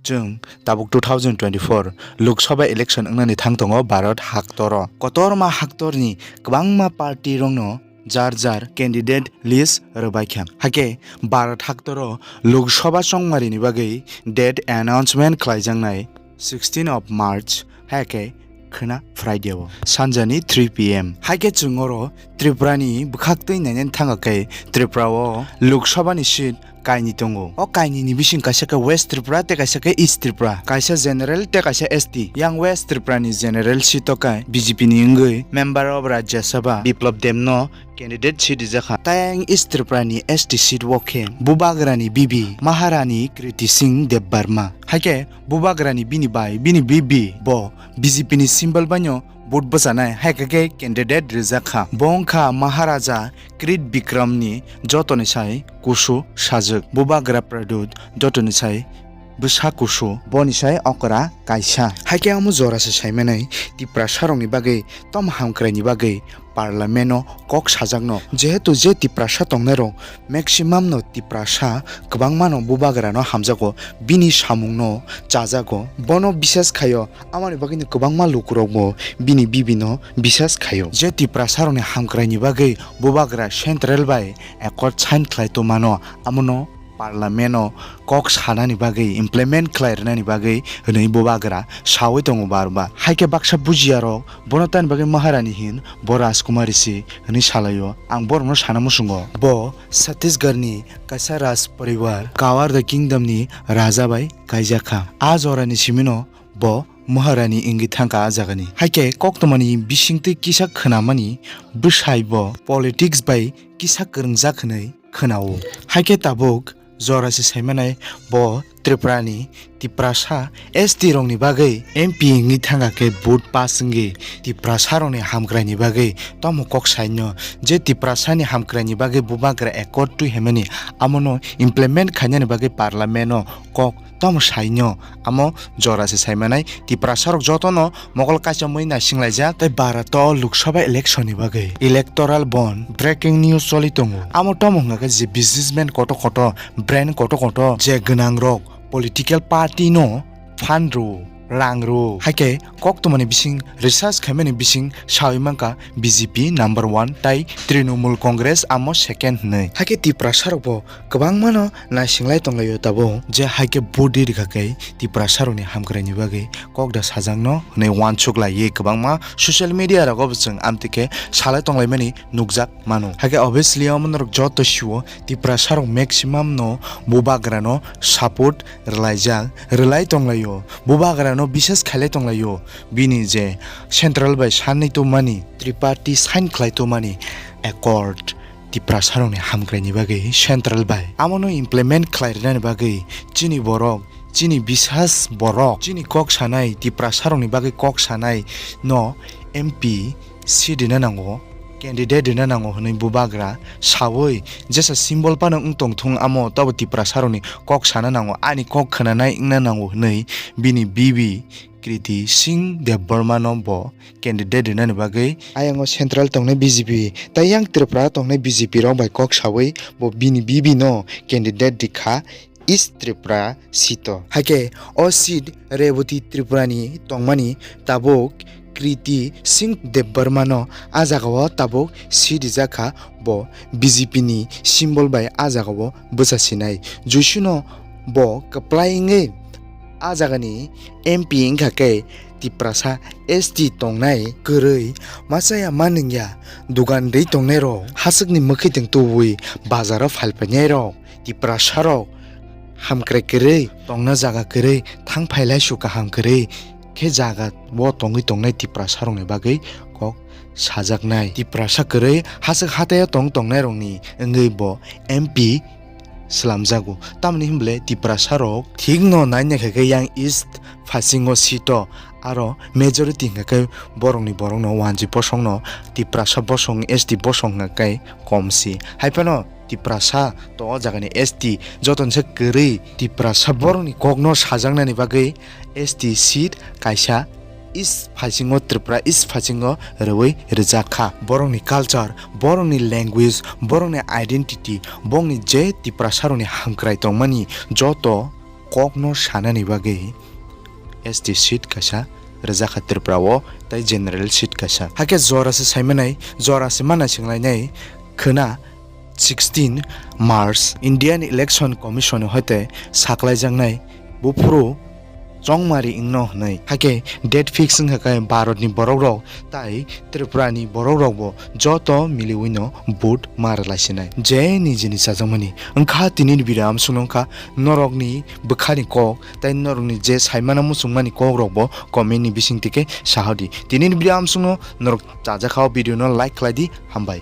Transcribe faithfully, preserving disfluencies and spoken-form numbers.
Chwng tabuk two thousand twenty-four Lok Sabha election wngnani thang tongo Bharat haktoro. Kotorma haktorni kwbangma party rokno jar jar candidate list rwbaikha. Hakhe Bharat haktoro Lok Sabha chongmarini bagwi date announcement khlaijaknai sixteen of March, hakhe khwna Friday o sanjani three P M. Hakhe chwng oro Tripura ni bwkhaktwi nainani thangkha khe Tripura o Lok Sabha ni seat kainwi tongo. O kainwi ni bising kaisa khe West Tripura tei kaisa khe East Tripura, kaisa general tei kaisa S T. Yang West Tripura ni general seat o khe B J P ni wngwi member of Rajya Sabha Biplab Deb no candidate seat rijak kha. Tei yang East Tripura ni S T seat o khe Bubagra ni bibi Maharani Kriti Singh Debbarma. Hakhe Bubagra ni bini bai bini bibi bo B J P ni symbol bai no vote bwchanai, hai khe khe candidate rijak kha. Bo wng kha Maharaja Krit Bikram ni jotoni sai kusu sajwk, Bubagra Pradyut jotoni sai bwsa kusu, boni sai okra kaisa. Hai khe omo jora se saimanai Tiprasa rokni bagwi tamo hamkrai ni bagwi parliament o kok sajakno, jehetu je Tiprasa tongnai rok maximum no Tiprasa kwbangma no Bubagra no hamjago, bini samung no chajago, bono bisas khaio. Amoni bagwino kwbangma lukurokbo bini bibino bisas khaio. Je Tiprasarokni hamkraini bagwi Bubagra Central bai accord sign khlai tongmano, amono Parliament-o kok sanani bagwi, implement khlai rwnani bagwi hwnwi Bubagra saui tongo bar bar. Hai khe baksa bujiyarok bono tamni bagwi Maharani hin, bo Rajkumari se hwnwi salaio. Ang borokno sana muchungo. Bo Chhattisgarhni kaisa Raj poribar, Kawarda Kingdom-ni raja bai kaijak kha. A jorani simino bo Maharani wngwi thangkha a jagani. Hai khe koktwmani bisingtwi kisa khwnamani bwsai bo politics bai kisa kwrwngjak hwnwi khwnao. Hai khe tabuk jora se saimanai bo Tripurani Tiprasa S T rokni bagwi M P wngwi thangkha khe vote pass wngwi Tiprasa rokni hamkraini bagwi tamo kok saino je Tiprasani hamkraini bagwi Bubagra accord twi himani amono implement khainani bagwi Parliament-o kok tamo saino, amo jora se saimanai Tiprasarok jotono mokol kaisa mui naisinglaijak tei Bharat o Lok Sabha election ni bagwi electoral bond breaking news choli tongo. Amo tamo hwnkha khe je businessman koto koto, brand koto koto, je gwnang rok political party no fund rw, rang rw. Hai khe koktwmani bising research khaimani bising saui mankha B J P number one tai Trinamool Congress amo second hwnwi. Hai khe Tiprasarok bo kwbangmano naisinglai tonglaio tabuk, je hai khe vote rikha khe Tiprasarokni hamkraini bagwi kok da sajakno hwnwi uansuk laiwi kwbangma social media rogo bo chwng amtwi khe salai tonglaimani nukjak mano. Hai khe obviously omo norok joto sio Tiprasarok maximum no Bubagrano support rwlaijak, rwlai tonglaio, Bubagrano bisas khailai tonglaio, bini je central bai sanwi tongmani, triparty sign khlai tongmani accord, Tiprasarokni hamkraini bagwi central bai amono implement khlai rwnani bagwi chini borok, chini bisas borok, chini kok sanai, Tiprasarokni bagwi kok sanai no M P seat rwna nango, candidate rwna nango hwnwi Bubagra saui jesa symbol phano wng tongthung amo tabo Tiprasarokni kok sana nango, ani kok khwnanai wngna nango hwnwi bini bibi Kriti Singh Debbarma no bo candidate rwnani bagwi. Ayang o central tongnai B J P tei yang Tripura tongnai B J P rok bai kok saui bo bini bibi no candidate rikha East Tripura seat o. Hai khe o seat Reboti Tripura ni tongmani tabuk Kriti Singh Debbarma no a jaga o tabuk seat rijak kha, bo B J P ni symbol bai a jaga o bwsa sinai. Joisuno bo kwplai wngwi a jagani M P wngkha khe Tiprasa S T tongnai kwrwi machaya manwngya, dugan rwi tongnairok, haswkni mwkhwitwng tubui bazaro phalpainairok, Tiprasarok hamkrai kwrwi tongna jaga kwrwi thang phailai su kaham kwrwi khe jaga o tongwi tongnai Tiprasarokni bagwi kok sajaknai. Tiprasa kwrwi haswk hataio tong tongnairokni wngwi bo M P slamjago. Tamoni hwnble Tiprasarok thikno naina khe khe yang East phasingo seat o aro majority hwnkha khe borokni borokno wanjwi bosongno Tiprasa bosong S T bosong hwnkha khe kom si. Hai phano Tiprasa to o jagani S T jotoni se kwrwi Tiprasa borokni kokno sajaknani bagwi S T seat kaisa East phasingo, Tripura East phasingo rwui rijak kha. Borokni culture, borokni language, borokni identity, bongni je Tiprasarokni hamkrai tongmani joto kokno sanani bagwi S T seat kaisa rwjakha Tripura o, tei general seat kaisa. Hakhe jora se saimanai, jora se mana swnglainai khwna sixteen March Indian Election Commission hoite saklaijaknai buphuru chongmari wngno hwnwi. Hakhe date fix wngkha khe Bharat ni borok rok tai Tripura ni borok rok bo joto miliwi no vote ma rwlaisinai. Je nijini chajakmani wngkha tinini video amsukno wngkha norokni bwkhani kok tei norokni je saimano muchungmani kok rok bo comment ni bising tike sahodi. Tinini video amsukno norok chajakha o video no like khlai di, hambai.